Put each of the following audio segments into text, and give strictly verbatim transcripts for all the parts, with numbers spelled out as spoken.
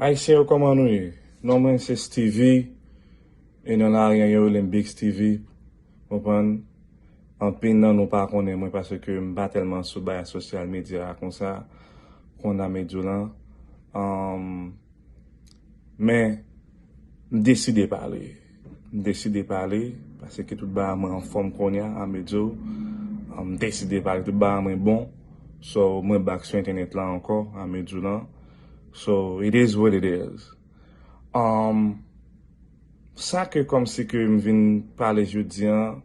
Ayisyen yo, kòman nou ye? Non mwen se Steevy, e nan lari an yo rele m Big Steevy. Konprann? Anpil nan nou pa konnen mwen paske m pa tèlman sou bay sosyal medya a konsa, konn Amedou lan. Um, men, m deside pale. M deside pale, paske tout bagay mwen anfòm kounye a, Amedou. Um, m deside pale, tout bagay mwen bon. So, mwen back sou entènèt la ankò, Amedou lan. So, it is what it is. Um, sa ke kòmsi ke m vin pale jodi an,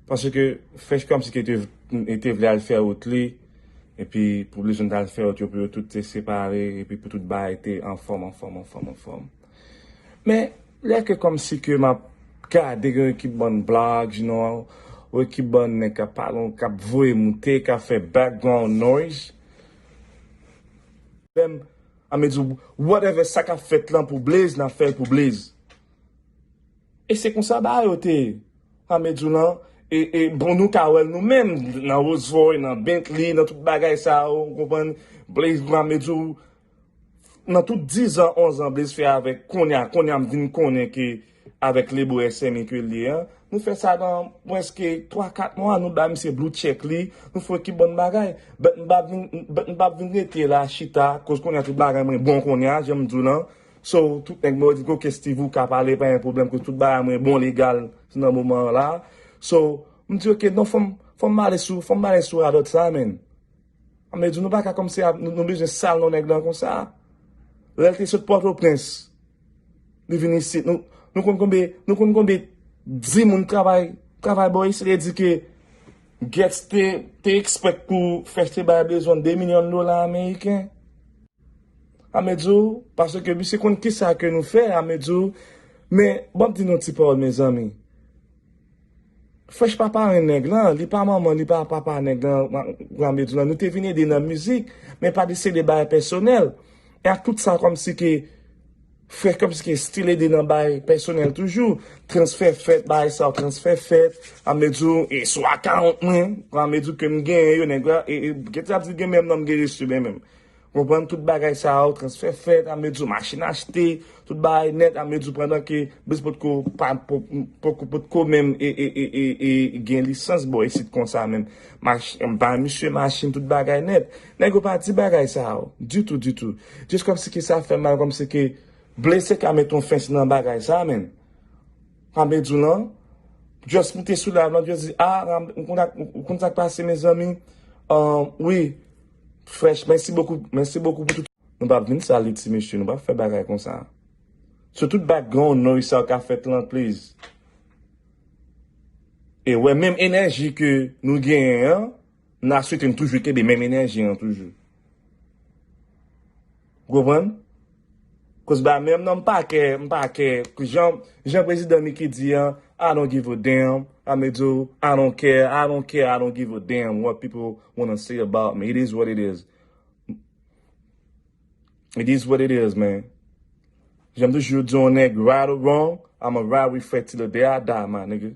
paske Fresh kòmsi ke te, te vle al fè wout li, epi pou Blaze One t al fè wout yo, pou yo tout te separe, epi pou tout bagay te anfòm, anfòm, anfòm, anfòm. Men, lè ke kòmsi ke m ap gade gen ekip bann blag, you know, ou ekip bann nèg k ap pale, k ap voye moute, k ap fè background noise, lè m, Amedou, whatever sa k ap fèt lan pou Blaze, n ap fè l pou Blaze. E se konsa bagay yo te ye. Amedou lan, e, e, bon, nou ka wè l nou menm, nan Rolls Royce, nan Bentley, nan tout bagay sa yo, ou konprann? Blaze, Amedou, nan tout diz an, onz an Blaze fè avèk kounye a, kounye a m vin konnen ke avèk lebo S M I ke l ye an, nou fè sa nan mwens ke twa kat mwa, nou ba misye blue check li, nou fè ekip bann bagay. But m p ap vin, but m p ap vin rete la chita, koz kounye a tout bagay mwen bon kounye a, jan m di w lan. So, tout nèg mwen yo di, "Ok, Steevy, ou ka pale, pa gen pwoblèm, koz tout bagay mwen bon legal nan moman an la." So, m di, "Ok, non, fò m, fò m ale sou, fò m ale sou radòt sa, menn." Amedou, nou pa ka kòmsi ap, nou, nou bezwen sal non nèg lan konsa. Lè l te sot Pòtoprens, li vin isit. Nou, nou konn konbe, nou konn konbe di moun travay, travay bò isit, li di ke Gets te, te expect pou Fresh te bay Blaze One de milyon dola ameriken. Amedou, paske misye konn kisa ke nou fè, Amedou. Men, bon, m di nou ti pawòl, mezanmi. Fresh pa parenn nèg lan, li pa manman, li pa papa nèg lan, Amedou lan. Nou te vin ede nan mizik, men pa deside bagay pèsonèl. E ak tout sa, kòmsi ke Fresh kòmsi ke still ede nan bagay pèsonèl toujou. Transfè fèt, bagay sa yo, transfè fèt. Amedou, e sou akawont mwen, Amedou ke m genyen yo, nèg la, e, e, gen ti ap di gen menm non m gen dessus, men menm. Konprann tout bagay sa yo, transfè fèt, Amedou, machin achte, tout bagay nèt, Amedou, pandan ke Blaze potko, pa, po-, potko, potko menm, e, e, e, e, e, gen lisans bò isit konsa menm. Mach-, ba misye machin, tout bagay nèt. Nèg yo pa di bagay sa yo, ditou, ditou. Jis kòmsi ke sa fè mal, kòmsi ke Blaze ka met yon fen nan bagay sa, menn. Amedou lan, just moute sou live lan, just di, ah, Ram-, ou konn sa, ou konn sa k pase, mezanmi? Ah, wi, Fresh, mèsi bokou, mèsi bokou pou tout. Nou p ap vin sal li, ti mesye, nou p ap fè bagay konsa. Sou tout background noise sa yo ka fèt lan, please. E wè, menm enèji ke nou genyen an, n a swete n toujou kenbe menm enèji an toujou. Ou konprann? Koz ba menm non m pa kè, m pa kè, jan, jan prezidan Mickey di an, "I don't give a damn." Amedou, "I don't care, I don't care, I don't give a damn what people wanna say about me. It is what it is." It is what it is, man. Jan m toujou di yon nèg, right or wrong, I'ma ride with Fred till the day I die, my nigga.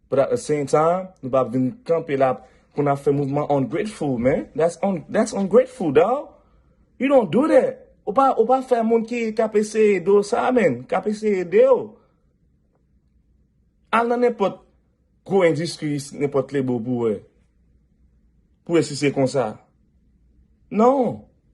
But at the same time, nou pa vin kanpe la pou n ap fè mouvman ungrateful, man. That's un-, that's ungrateful, dawg. You don't do that. Ou pa, ou pa fè moun ki, k ap eseye ede w sa, man. K ap eseye ede w. Al nan nenpòt gwo endistri, nenpòt lebo pou wè. Pou wè si se konsa. Non.